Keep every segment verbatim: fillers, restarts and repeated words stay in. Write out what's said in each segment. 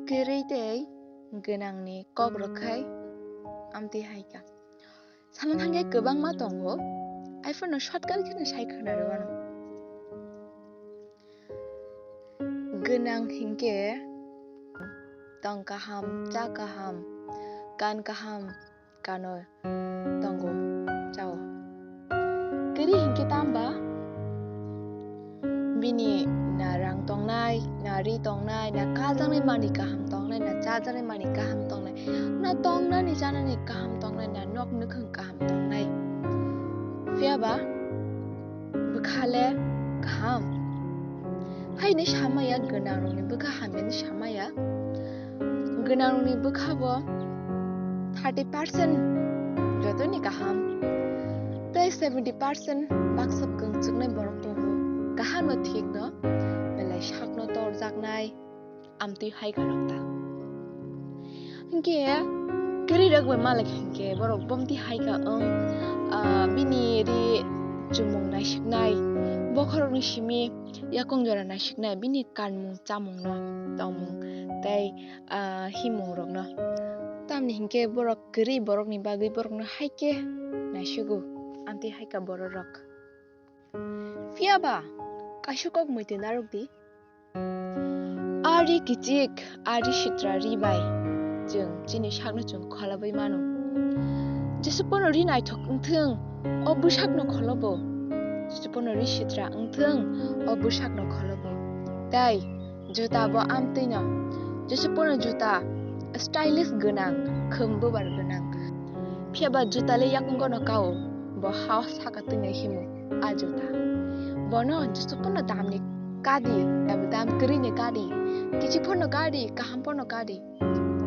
Kwrwi tei gwnangni kok rok khai amtwi hai kha. Sana thangkhe kwbangma tongo, aphano shortcut kheno sai khwna rwmano. Gwnang hinkhe tong kaham, cha kaham, kan kaham, kano tongo, chao. Kwrwi hinkhe tamba bini na rang tongnai, na ri tongnai, na kajaknai manwi kaham tongnai, na chajaknai manwi kaham tongnai, na tongnani chanani kaham tongnai, na nok nukhung kaham tongnai. Phiyaba bwkha le kaham. Haino samaya gwnangrokni bwkha hamyani samaya. Gwnangrokni bwkha bo thirty percent jotoni kaham. Tei seventy percent baksa kwngchuknai borok tongo. Kaham no thik no, belai sakno torjaknai, amtwi hai kha rok ta. Hinkhe kwrwi rok bai malai hinkhe borok bomti hai kha wng, ah, bini ri chumung naisiknai, bokhorokni simi yakung jora naisiknai, bini kanmung chamungno, tongmung tei, ah, himung rokno. Tamni hinkhe borok kwrwi borokni bagwi borokno hai khe naisugo, amtwi hai kha borok rok. Phiyaba kaisa kok muitu narwk di. Ari kichik, ari sitra ri bai chwng chini sakno chwng kholobwi mano. Jesupono ri naithok wngthwng, o bwsakno kholobo. Jesupono ri sitra wngthwng, o bwsakno kholobo. Tei juta bo amtwino. Jesupono juta stylish gwnang, khum bubar gwnang. Phiyaba juta le yakungo no kao, bo ha saka twino himo a juta. Bono jesupono damni kadi, abo dam kwrwini kadi, kichik phano kadi, kaham phano kadi.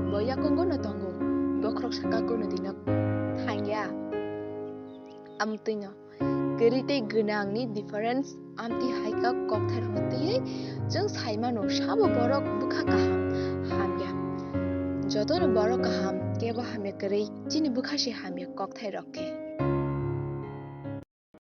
Bo yakungo no tongo, bokhorok saka kuno dino thangya. Amtwino kwrwi tei gwnangni difference amtwi hai kha kokthai rokno twiwi chwng sai mano, sabo borok bwkha kaham hamya. Jotono borok kaham, kebo hamya kwrwi, chini bwkha se hamya kokthai rok khe.